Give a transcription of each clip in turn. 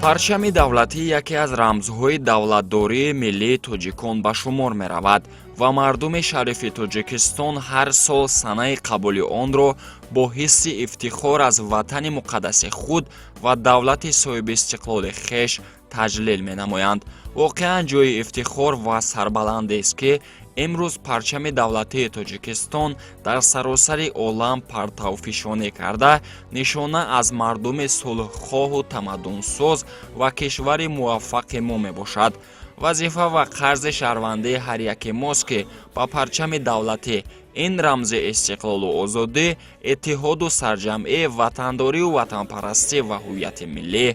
Парчами давлатӣ яке аз рамзҳои давлатдории миллии тоҷикон ба шумор меравад ва мардуми шарифи Тоҷикистон ҳар сол санаи қабули онро бо ҳисси ифтихор аз ватани муқаддаси худ ва давлати соҳибистиқлоли хеш таҷлил менамоянд. Воқеан, ҷои ифтихор ва сарбаландест, ки имрӯз парчами давлатии Тоҷикистон дар саросари олам партавфишонӣ карда, нишона аз мардуми сулҳхоҳу тамаддунсоз ва кишвари муваффақи мо мебошад. Вазифа ва қарзи шаҳрвандии ҳар яке мост, ки ба парчами давлатӣ, ин рамзи истиқлолу озодӣ, иттиҳоду сарҷамъӣ, ватандорию ватанпарастӣ ва ҳуввияти миллӣ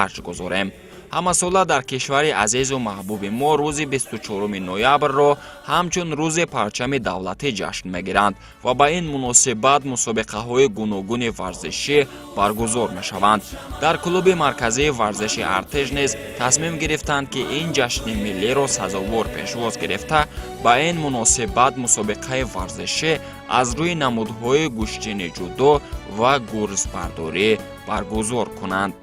арҷ гузорем. Ҳамасола дар кишвари азизу маҳбуби мо рӯзи 24 ноябрро ҳамчун рӯзи парчами давлатӣ ҷашн мегиранд ва ба ин муносибат мусобиқаҳои гуногуни варзишӣ баргузор мешаванд. Дар клуби марказии варзиши «Артеж» низ тасмим гирифтанд, ки ин ҷашни миллиро сазовор пешвоз гирифта, ба ин муносибат мусобиқаи варзишӣ аз рӯи намудҳои гӯштини ҷудо ва гурзбардорӣ баргузор кунанд.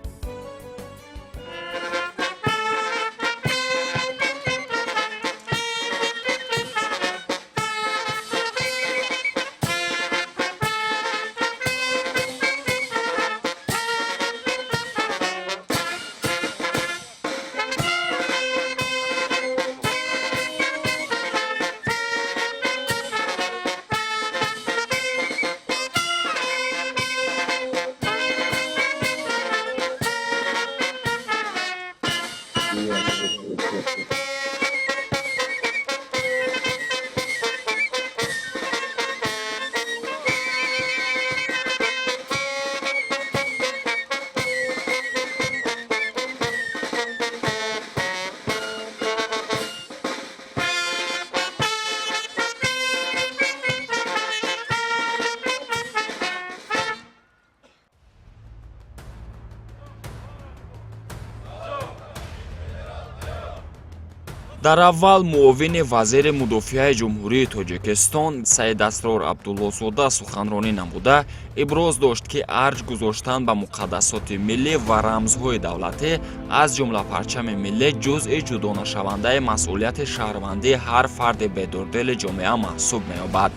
Дар аввал муовини вазири мудофиаи Ҷумҳурии Тоҷикистон Саидасрор Абдуллозода суханронӣ намуда, иброз дошт, ки арҷ гузоштан ба муқаддасоти миллӣ ва рамзҳои давлатӣ, аз ҷумла парчами миллӣ, ҷузъи ҷудонашавандаи масъулияти шаҳрвандии ҳар фарди бедордили ҷомеа маҳсуб меёбад.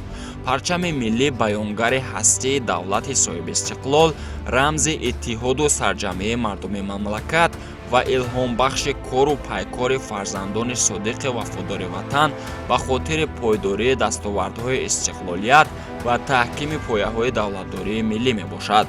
Парчами миллӣ баёнгари ҳастии давлати соҳибистиқлол, рамзи иттиҳоду сарҷамъии мардуми мамлакат ва илҳомбахши кору пайкори фарзандони содиқи вафодори ватан ба хотири пойдории дастовардҳои истиқлолият ва таҳкими пояҳои давлатдории миллӣ мебошад.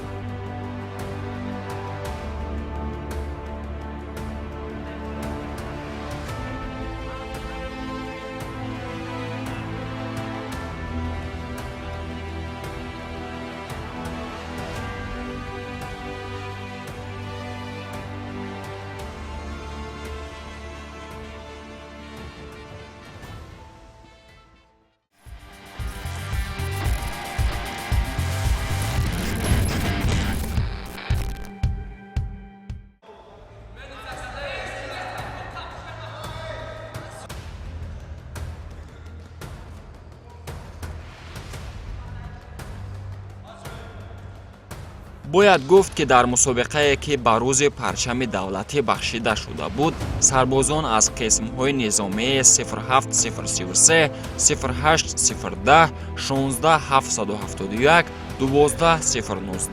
Бояд гуфт, ки дар мусобиқае, ки ба рӯзи парчами давлатӣ бахшида шуда буд, сарбозон аз қисмҳои низомии 07033, 08010, 16771, 12019, 06870,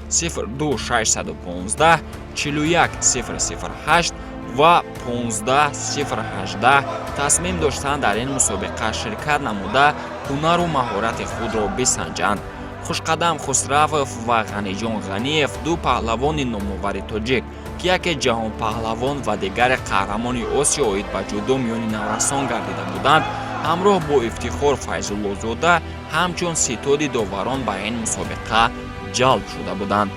09001, 02615, 41008 ва 15018 тасмим доштанд дар ин мусобиқа ширкат намуда, ҳунару маҳорати худро бисанҷанд. Хушқадам Хусравов ва Ғаниҷон Ғаниев, ду паҳлавони номовари тоҷик, ки яке ҷаҳонпаҳлавон ва дигаре қаҳрамони Осиё оид ба ҷудо миёни наврасон гардида буданд, ҳамроҳ бо Ифтихор Файзуллозода ҳамчун ситоди доварон ба ин мусобиқа ҷалб шуда буданд.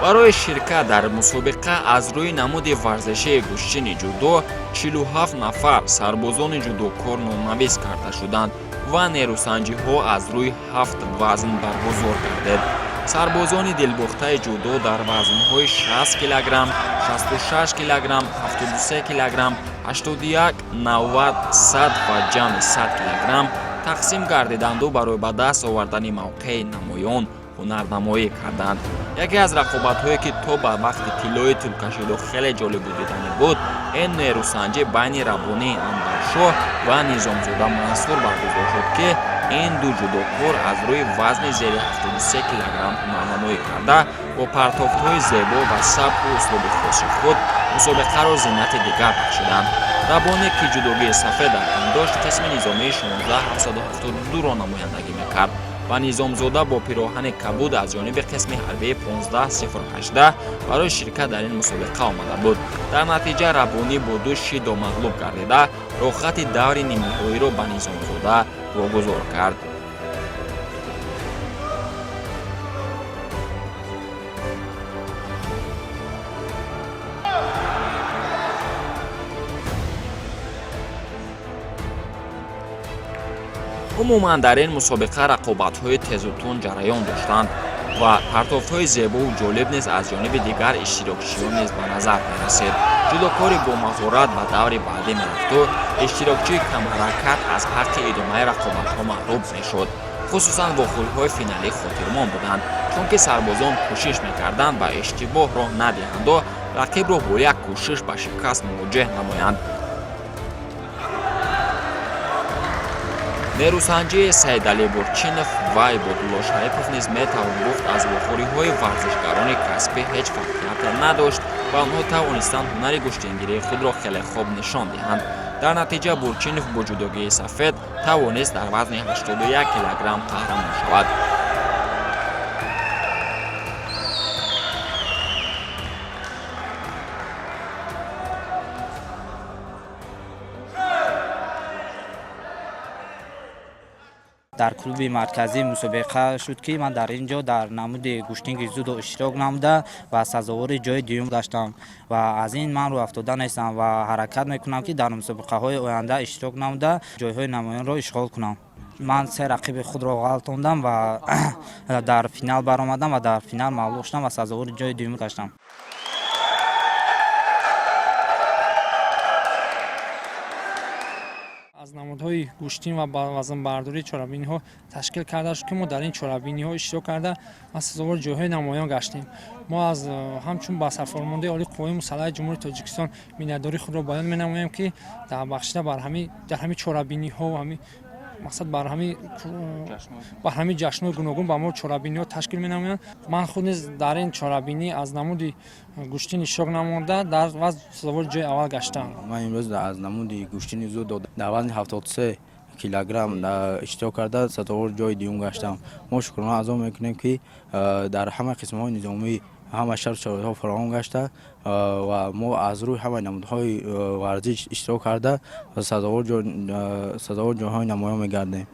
Барои ширкат дар мусобиқа аз рӯи намуди варзишии гӯштини ҷудо 47 нафар сарбозони ҷудокор номнавис карда шуданд ва нерӯсанҷиҳо аз рӯи ҳафт вазн баргузор гардид. Сарбозони дилбохтаи ҷудо дар вазнҳои 60 килограмм, 66 килограмм, 73 килограмм, 81, 90, 100 ва ҷамъи 100 килограмм тақсим гардиданду барои ба даст овардани мавқеи намоён ҳунарнамоӣ карданд. Яке аз рақобатҳое, ки то ба вақти тиллоӣ тӯл кашиду хеле ҷолибу диданӣ буд, ин нерӯсанҷӣ байни Раббонии Анваршоҳ ва Низомзода Мансур баргузор шуд, ки ин ду ҷудокор аз рӯи вазни зери 73 килограмм ҳунарнамоӣ карда, бо партофтҳои зебо ва сабку услуби хоси худ мусобиқаро зинати дигар бахшиданд. Раббонӣ, ки ҷудогии сафед дар тан дошт, қисми низомии 16772-ро намояндагӣ мекард ва Низомзода бо пироҳани кабуд аз ҷониби қисми ҳарбии 15018 барои ширкат дар ин мусобиқа омада буд. Дар натиҷа Раббонӣ бо ду шидо мағлуб гардида, роҳхати даври нимниҳоиро ба Низомзода вогузор кард. Умуман, дар ин мусобиқа рақобатҳои тезу тунд ҷараён доштанд ва партофтҳои зебову ҷолиб низ аз ҷониби дигар иштирокчиён низ ба назар мерасид. Ҷудокори бомаҳорат ба даври баъдӣ мерафту иштирокчии камҳаракат аз ҳаққи идомаи рақобатҳо маҳрум мешуд. Хусусан вохӯриҳои финалӣ хотирмон буданд, чунки сарбозон кӯшиш мекарданд ба иштибоҳ роҳ надиҳанду рақибро бо як кӯшиш ба шикаст мувоҷеҳ намоянд. Нерӯсанҷии Саидалӣ Бурчинов ва Ибодулло Шарипов низ метавон гуфт, аз вохӯриҳои варзишгарони касбӣ ҳеҷ фарқияте надошт ва онҳо тавонистанд ҳунари гӯштингирии худро хеле хуб нишон диҳанд. Дар натиҷа Бурчинов бо ҷудогии сафед тавонист дар вазни 81 килограмм қаҳрамон шавад. Дар клуби марказӣ мусобиқа шуд, ки ман дар ин ҷо дар намуди гӯштинги дзюдо иштирок намуда ва сазовори ҷои дуюм гаштам ва аз ин ман рӯҳафтода нестам ва ҳаракат мекунам, ки дар мусобиқаҳои оянда иштирок намуда, ҷойҳои намоёнро ишғол кунам. Ман се рақиби худро ғалтондам ва дар финал баромадам ва дар финал мағлуб шудам ва сазовори ҷои дуюм гаштам. Аз намудҳои гӯштин ва вазнбардории чорабиниҳо ташкил карда шуд, ки мо дар ин чорабиниҳо иштирок карда ва сазовори ҷойҳои намоён гаштем. Мо аз ҳамчун ба Сарфармондаи Олии Қувваҳои Мусаллаҳи Ҷумҳурии Тоҷикистон миннатдории худро баён менамоем, ки дар бахшида дар ҳамин чорабиниҳо, ҳамин мақсад, бар ҳамин ҷашнҳои гуногун ба мо чорабиниҳо ташкил менамоянд. Ман худ низ дар ин чорабинӣ аз намуди гӯштин иштирок намуда, дар вазн сазовори ҷои аввал гаштам. Ман имрӯз аз намуди гӯштини дзюдо дар вазни 73 килограмм иштирок карда, сазовори ҷои дуюм гаштам. Мо шукрона аз он мекунем, ки дар ҳама қисмҳои низомӣ ҳама шарту шароитҳо фароҳам гашта ва мо аз рӯи ҳамаи намудҳои варзиш иштирок карда, сазовори ҷойҳои намоён мегардем.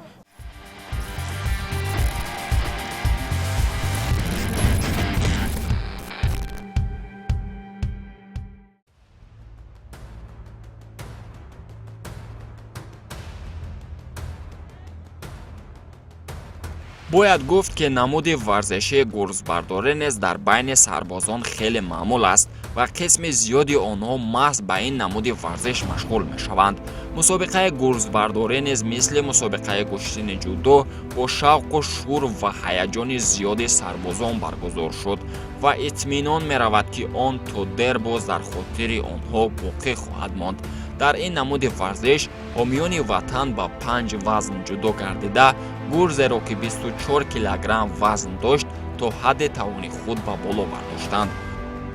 Бояд гуфт, ки намуди варзишии гурзбардорӣ низ дар байни сарбозон хеле маъмул аст ва қисми зиёди онҳо маҳз ба ин намуди варзиш машғул мешаванд. Мусобиқаи гурзбардорӣ низ мисли мусобиқаи гӯштини ҷудо бо шавқу шӯр ва ҳаяҷони зиёди сарбозон баргузор шуд ва итминон меравад, ки он то дер боз дар хотири онҳо боқӣ хоҳад монд. Дар ин намуди варзиш ҳомиёни ватан ба панҷ вазн ҷудо гардида, гурзеро, ки 24 килограмм вазн дошт, то ҳадди тавони худ ба боло бардоштанд.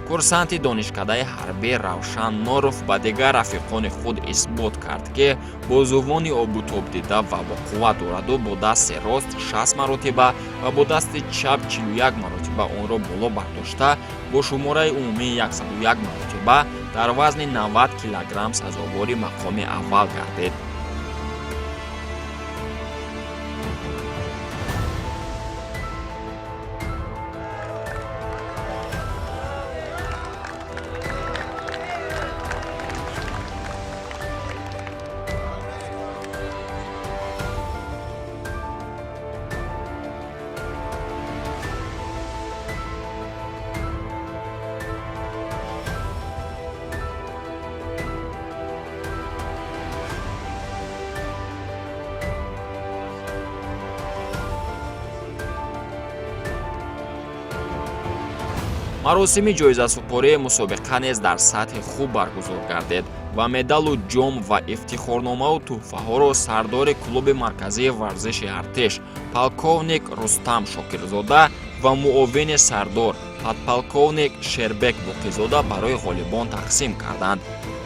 Курсанти донишкадаи ҳарбӣ Равшан Норов ба дигар рафиқони худ исбот кард, ки бозувони обутобдида ва боқувват дораду бо дасти рост 60 маротиба ва бо дасти чап 41 маротиба онро боло бардошта, бо шумораи умумии 101 маротиба дар вазни 90 килограмм сазовори мақоми аввал гардид. Маросими ҷоизасупории мусобиқа низ дар сатҳи хуб баргузор гардид ва медалу ҷом ва ифтихорномаву тӯҳфаҳоро сардори клуби марказии варзиши артиш полковник Рустам Шокирзода ва муовини сардор подполковник Шербек Боқизода барои ғолибон тақсим карданд.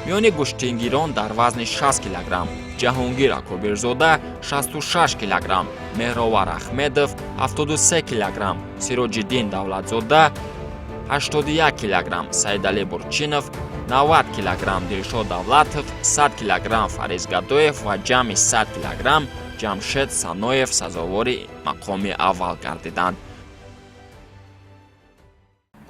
Миёни гӯштингирон дар вазни 60 килограмм Ҷаҳонгир Акобирзода, 66 килограмм Меҳровар Ахмедов, 73 килограмм Сироҷиддин Давлатзода, 81 килограмм Саидалӣ Бурчинов, 90 килограмм Дилшод Давлатов, 100 килограмм Фариз Гадоев ва ҷамъи 100 килограмм Ҷамшед Саноев сазовори мақоми аввал гардиданд.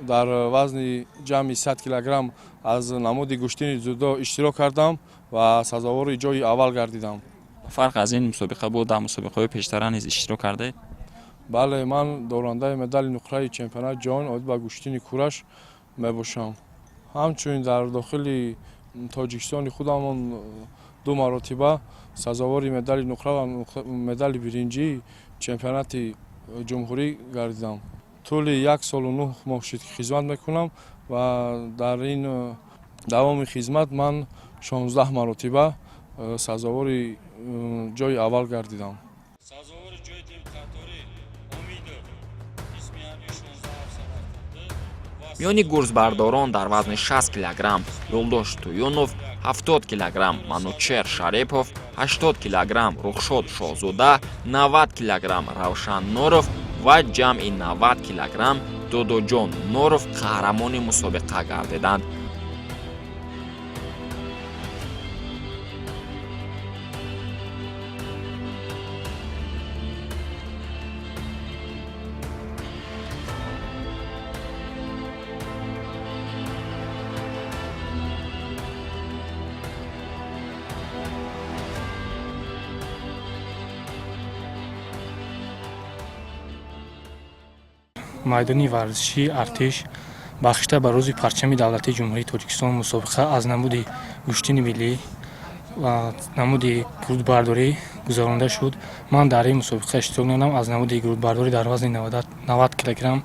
Дар вазни ҷамъи 100 килограмм аз намуди гӯштини дзюдо иштирок кардам ва сазовори ҷои аввал гардидам. Фарқ аз ин мусобиқа буд, дар мусобиқаҳои пештара низ иштирок кардаед? Бале, ман дорандаи медали нуқраи чемпионати ҷаҳон оид ба гӯштини кураш мебошам. Ҳамчунин дар дохили Тоҷикистони худамон ду маротиба сазовори медали нуқра ва медали биринҷии чемпионати ҷумҳурӣ гардидам. Тӯли як солу 9 моҳ шуд, ки хизмат мекунам ва дар ин давоми хизмат ман 16 маротиба сазовори ҷои аввал гардидам. Сазовори ҷои дуюм қатори Омидов, қисми ҳарби 16 Миёни гурзбардорон дар вазни 60 килограмм Юлдош Туюнов, 70 килограмм Манучер Шарипов, 80 килограмм Рухшод Шоҳзода, 90 килограмм Равшан Норов ва ҷамъи 90 килограмм Додоҷон Норов қаҳрамони мусобиқа гардиданд. Майдони варзишии артиш бахшида ба рӯзи парчами давлатии Ҷумҳурии Тоҷикистон мусобиқа аз намуди гӯштини миллӣ ва намуди гурдбардорӣ гузаронида шуд. Ман дар ин мусобиқа иштирок намудам. Аз намуди гурдбардорӣ дар вазни 90 килограмм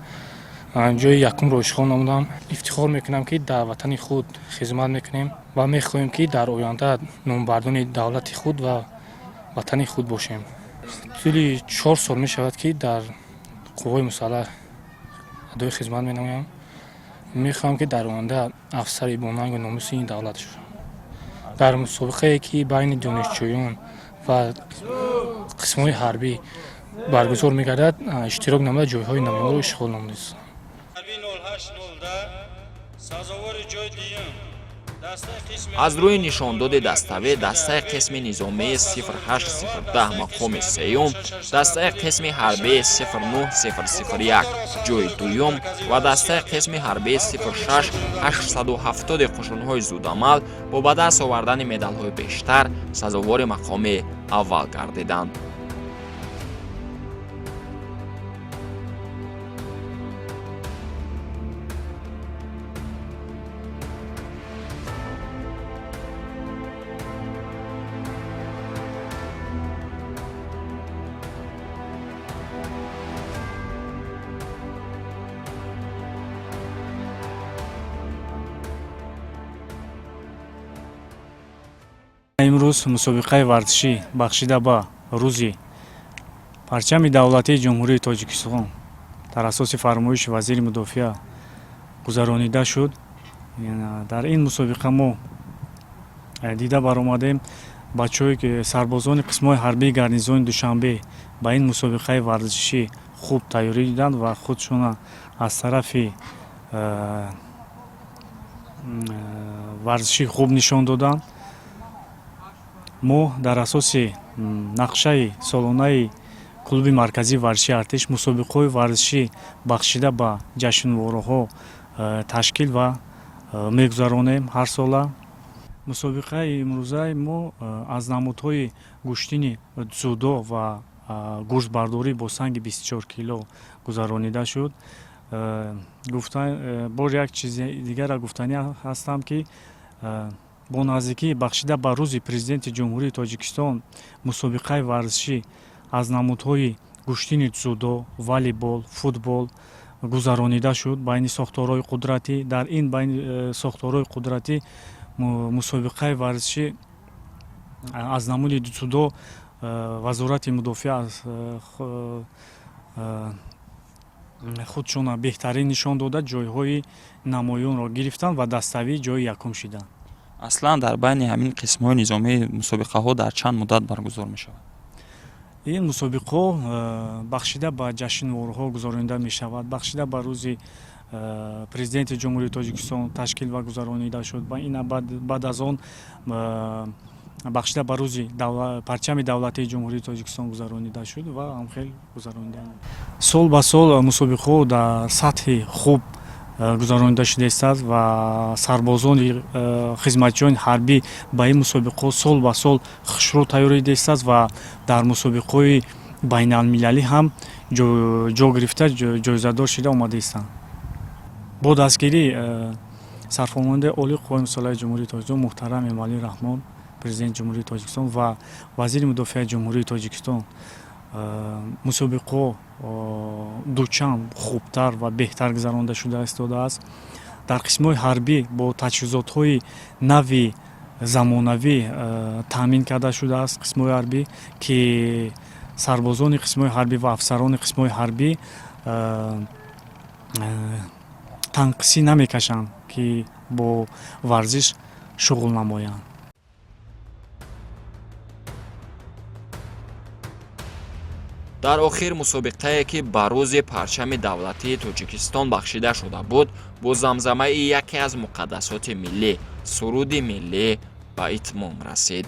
ҷои якумро ишғол намудам. Ифтихор мекунам, ки дар ватани худ хизмат мекунем ва мехоҳем, ки дар оянда номбардони давлати худ ва ватани худ бошем. Тӯли 4 сол мешавад, ки дар қувваҳои мусаллаҳ адои хизмат менамоям. Мехоҳам, ки дар оянда афсари бонангу номуси ин давлат шавам. Дар мусобиқае, ки байни донишҷӯён ва қисмҳои ҳарбӣ баргузор мегардад, иштирок намуда, ҷойҳои намоёнро ишғол намудистам. Ҳарби 08 сазовори ҷои дуюм дастаи қисми Аз рӯи нишондоди даставӣ дастаи қисми низомии 0810 мақоми сеюм, дастаи қисми ҳарбии 09001 ҷои дуюм ва дастаи қисми ҳарбии 06870 қушунҳои зудамал бо ба даст овардани медалҳои бештар сазовори мақоми аввал гардиданд. Имрӯз мусобиқаи варзишӣ бахшида ба рӯзи парчами давлатии Ҷумҳурии Тоҷикистон дар асоси фармоиши вазири мудофиа гузаронида шуд. Дар ин мусобиқа мо дида баромадем, бачаҳое ки сарбозони қисмҳои ҳарбии гарнизони Душанбе ба ин мусобиқаи варзишӣ хуб тайёрӣ диданд ва худшона аз тарафи варзишӣ хуб нишон доданд. Мо дар асоси нақшаи солонаи клуби марказии варзишии артиш мусобиқаҳои варзишӣ бахшида ба ҷашнвораҳо ташкил ва мегузаронем ҳарсола. Мусобиқаи имрӯзаи мо аз намудҳои гӯштини дзюдо ва гурзбардорӣ бо санги 24 кило гузаронида шуд. Бор як чизи дигарро гуфтанӣ ҳастам, ки бо наздикӣ бахшида ба рӯзи Президенти Ҷумҳурии Тоҷикистон мусобиқаи варзишӣ аз намудҳои гӯштини дзюдо, волейбол, футбол Гузаронида шуд байни сохторҳои қудратӣ. Дар ин байни сохторҳои қудратӣ мусобиқаи варзишӣ аз намуди дзюдо Вазорати мудофиа аз худшона беҳтарин нишон дода, ҷойҳои намоёнро гирифтанд ва даставӣ ҷои якум шиданд. Аслан дар байни ҳамин қисмҳои низомӣ мусобиқаҳо дар чанд муддат баргузор мешавад? Ин мусобиқаҳо бахшида ба ҷашнворҳо гузаронида мешавад. Бахшида ба рӯзи Президенти Ҷумҳурии Тоҷикистон ташкил ва гузаронида шуд. Ина баъд аз он бахшида ба рӯзи парчами давлатии Ҷумҳурии Тоҷикистон гузаронида шуд ва ҳамхел гузаронида. Сол ба сол мусобиқаҳо дар сатҳи хуб гузаронида шуда истааст ва сарбозони хизматчиёни ҳарбӣ ба ин мусобиқаҳо сол ба сол хушрӯ тайёр истааст ва дар мусобиқаҳои байналмилалӣ ҳам ҷо гирифта, ҷоизадор шида омада истанд. Бо дастгирии Сарфармондаи Олии Қувваи Мусаллаҳи Ҷумҳурии Тоҷикистон муҳтарам Эмомалӣ Раҳмон, Президенти Ҷумҳурии Тоҷикистон, ва Вазири мудофиаи Ҷумҳурии Тоҷикистон мусобиқаҳо дучанд хубтар ва беҳтар гузаронида шуда истодааст. Дар қисмҳои ҳарбӣ бо таҷҳизотҳои нави замонавӣ таъмин карда шудааст қисмҳои ҳарбӣ, ки сарбозони қисмҳои ҳарбӣ ва афсарони қисмҳои ҳарбӣ танқисӣ намекашанд, ки бо варзиш шуғл намоянд. Дар охир мусобиқае, ки ба рӯзи парчами давлатии Тоҷикистон бахшида шуда буд, бо замзамаи яке аз муқаддасоти миллӣ, суруди миллӣ, ба итмом расид.